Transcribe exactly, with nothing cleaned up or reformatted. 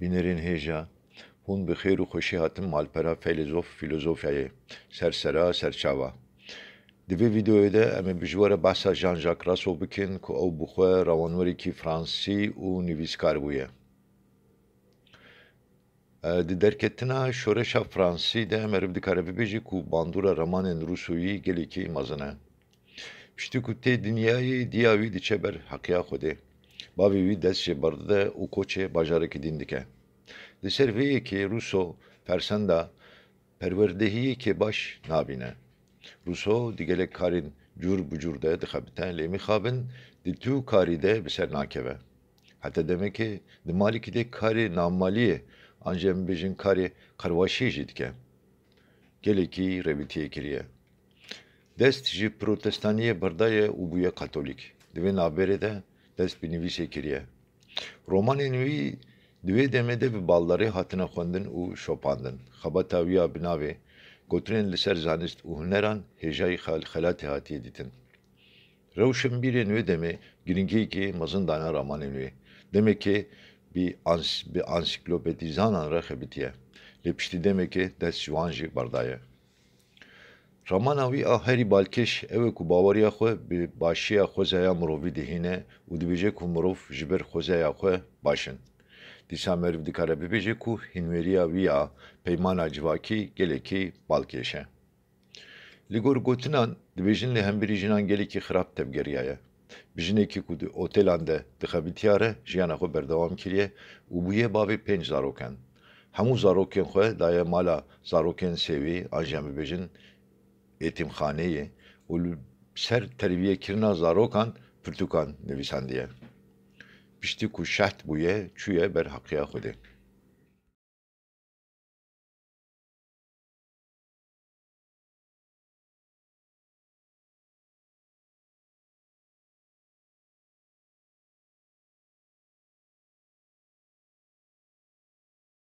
Bînerên hêja, hûn bi xêr û xweşî hatin malpera feylezof fîlozofyayê, sersera serçava. Di vê vîdeoyê de em ê bi ji we re behsa Jean-Jacques Rousseau bikin ku ew bi xwe rawanwerekî fransî û nivîskar bûye. E, di derketina şoreşa fransî de meriv dikare bibêje ku bandora ramanên Rousseauyî gelekî mezin e. Piştî ku tê dinyayê, diya wî diçe ber heqiya Xwedê. Bavê wî dest jê berdide û koçê bajarekî din dike. Li ser vê yekê Rousseau fersenda perwerdehiyekê baş nabîne. Rousseau di gelek karên cûr bi cûr de dixebite, lê mixabin di tu karî de bi ser nakeve. Heta demekê di malekî de karê navmaliyê, an jî em bibêjin karê qerwaşiyê jî dike. Gelekî rêwîtiyê kiriye. Dest ji protestaniyê berdaye û bûye katolîk. Di vê navberê de dest bi nivîsê kiriye. Romanên wî di wê demê de bi baldarê hatine xwendin û şopandin. Xebata wî ya bi navê Gotinên li ser zanist û huneran hêjayî xal-, xelatê hatiye dîtin. Rewşenbîrên wê demê giringiyekî mezin dane ramanên wê. Demekê bi ans-, bi ansîklopedîzanan re xebitiye. Lê piştî demekê dest ji wan jî berdaye. Ramana wî a herî balkêş ew e ku baweriya xwe bi başiya xwezaya mirovî dihîne û dibêje ku mirov ji ber xwezaya xwe baş in. Dîsa meriv dikare bibêje ku hînweriya wî ya peymana civakî gelekî balkêş e. Li gor gotinan, dibêjin li hemberî jinan gelekî xirab tevgeriyaye. Bi jinekî ku di otelan de dixebitiya re jiyana xwe berdewam kiriye û bûye bavê pênc zarokan. Hemû zarokên xwe daye mala zarokên sêwî, an jî em bibêjin êtîmxaneyê û li ser terbiyekirina zarokan pirtûkan nivîsandiye. Piştî ku şehd bûye, çûye ber heqiya Xwedê.